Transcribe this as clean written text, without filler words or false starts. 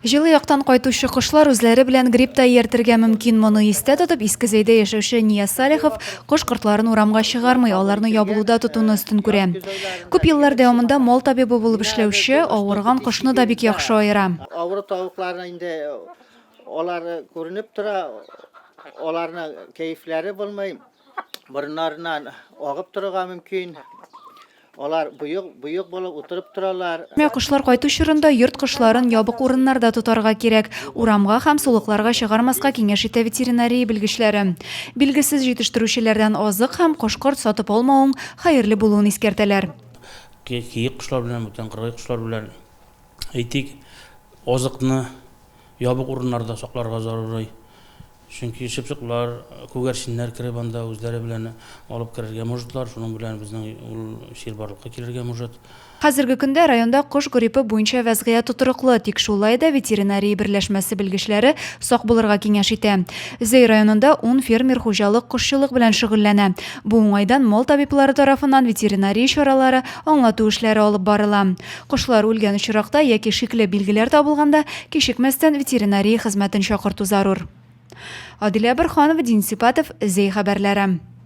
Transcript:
Җылы яктан кайтучы кошлар үзләре белән грипп та ияртергә мөмкин. Моны истә тотып, Иске Зәйдә яшәүче Нияз Салихов кош-кортларын урамга чыгармый, аларны ябылуда тотуны өстен күрә. Күп еллар дәвамында мал табибы булып эшләүче авырган кошны да бик яхшы аера. Авыру тавыкларны инде алары күренеп тора, аларның кәефләре булмый, борыннарыннан агып торырга мөмкин. Алар боек, боек булып утырып торалар. Менә кошлар кайту чорында йорт кошларын ябык урыннарда тотарга кирәк. Урамга һәм сулыкларга чыгармаска киңәш итә ветеринария белгечләре. Билгесез җитештерүчеләрдән азык һәм кош-корт сатып алмавың хәерле булуын искәртәләр. Киек кошлар белән, бүтән кыргый кошлар белән, әйтик, азыкны ябык урыннарда сакларга зарури. Чөнки чыпчыклар, күгәрченнәр кереп анда үзләре белән алып керергә можетлар, шуның белән безнең ул чир барлыкка килергә может. Хәзерге көндә районда кош гриппы буенча вәзгыять тотрыклы, тик шулай да ветеринария берләшмәсе белгечләре сак булырга киңәш итә. Зәй районында ун фермер хуҗалык кошчылык белән шөгыльләнә. Бу уңайдан мал табиблары тарафыннан ветеринария чаралары, аңлату эшләре алып барыла. Кошлар үлгән очракта яки шикле билгеләр табылганда, кичекмәстән ветеринария хезмәтен чакырту зарур. Адилә Борһанова, Денис Ипатов, Зәй хәбәрләре.